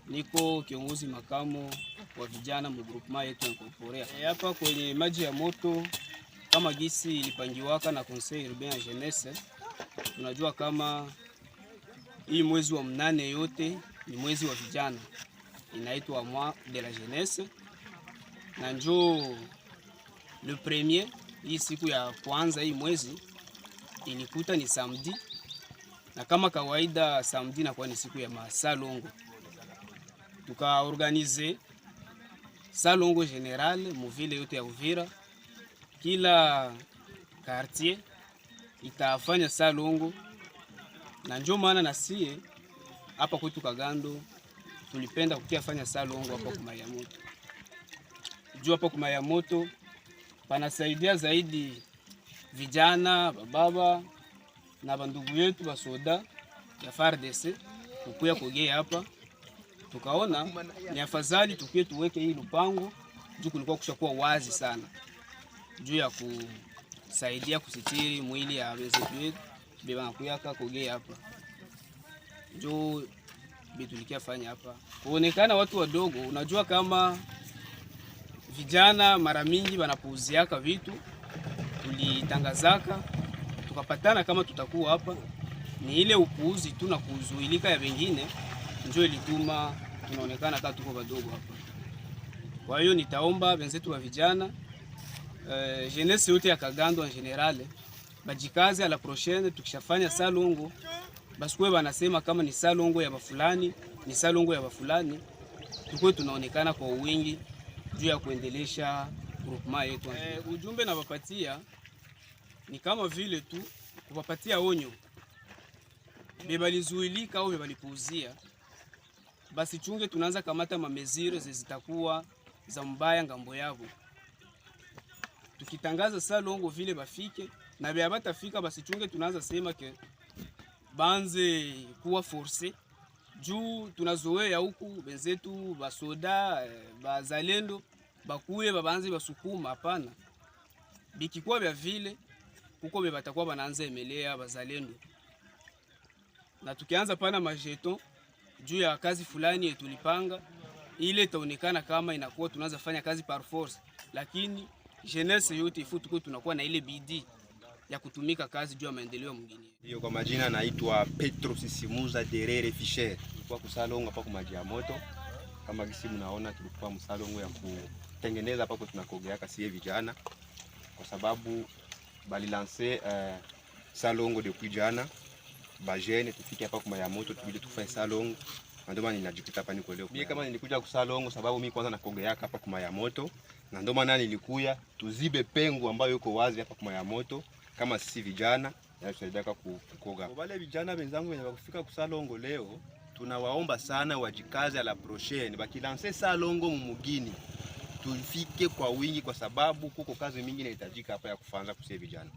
Niko kiongozi makamo wa vijana mu groupement yetu incorporé hapa kwenye maji ya moto, kama gisi ilipangiwaka na Conseil Urbain ya Jeunesse. Tunajua kama hii mwezi wa mnane yote ni mwezi wa vijana, inaitwa mois de la jeunesse, na njo le premier, hii siku ya kwanza hii mwezi ilikuta ni samedi, na kama kawaida samedi inakuwa ni siku ya masalongo, tukaorganiser salongo général mu ville yote ya Uvira. Kila quartier itafanya salongo, na njo maana na sie hapa kwetu Kagando tulipenda kukia fanya salongo hapa kumaya moto. Juu hapa kumaya moto panasaidia zaidi vijana, bababa na bandugu yetu basoda ya FARDC kukuya kogea hapa. Tukaona ni afadhali tukuye tuweke hii lupango juu kulikuwa kushakuwa wazi sana juu ya kusaidia kusitiri mwili ya wenzetu yetu bebanakuyaka kogea hapa, njoo bitulikia fanya hapa kuonekana watu wadogo. Unajua kama vijana mara mingi wanapuuziaka vitu, tulitangazaka tukapatana kama tutakuwa hapa, ni ile upuuzi tu na kuzuilika ya wengine njo ilituma tunaonekana kama tuko wadogo hapa. Kwa hiyo nitaomba wenzetu wa vijana, jeunesse yote ya Kagando en général, bajikaze à la prochaine, tukishafanya salongo basikuwe banasema kama ni salongo ya bafulani, ni salongo ya bafulani, tukuwe tunaonekana kwa wingi juu ya kuendelesha groupement yetu. Ujumbe na bapatia ni kama vile tu kubapatia onyo bebalizuilika au bebalipuuzia, basi chunge tunaanza kamata mamesures zitakuwa za mbaya ngambo yabo. Tukitangaza salongo vile bafike na bya batafika, basi chunge tunaanza sema que banze kuwa forcé, juu tunazoea huku benzetu basoda, bazalendo bakuye babanze basukuma. Hapana, bikikuwa vya vile huko be batakuwa banaanza emelea bazalendo, na tukianza pana majetons juu ya kazi fulani yetulipanga, ile itaonekana kama inakuwa tunaanza fanya kazi par force, lakini jeunesse yote ifu tuko tunakuwa na ile bidii ya kutumika kazi juu ya maendeleo mwingine. Hiyo kwa majina naitwa Petro Sisimuza Derere Fisher. Tulikuwa kusalongo hapa kwa maji ya moto. Kama gisi mnaona tulikuwa msalongo ya kutengeneza hapa tunakogeaka sie vijana, kwa sababu balilancer salongo depuis jana, bajeunes tufike hapa kwa maji ya moto tubidi tufanye salongo. Na ndio maana ninajikuta hapa niko leo. Mimi kama nilikuja kusalongo sababu mimi kwanza nakogeaka hapa kwa maji ya moto, na ndio maana nilikuya tuzibe pengo ambayo yuko wazi hapa kwa maji ya moto kama sisi vijana yatusaidiaka kukoga. Wale vijana wenzangu wenye wakufika kusalongo leo, tunawaomba sana wajikaze à la prochaine, bakilancer salongo mumugini tufike kwa wingi, kwa sababu kuko kazi mingi inahitajika hapa ya kufanza kusie vijana.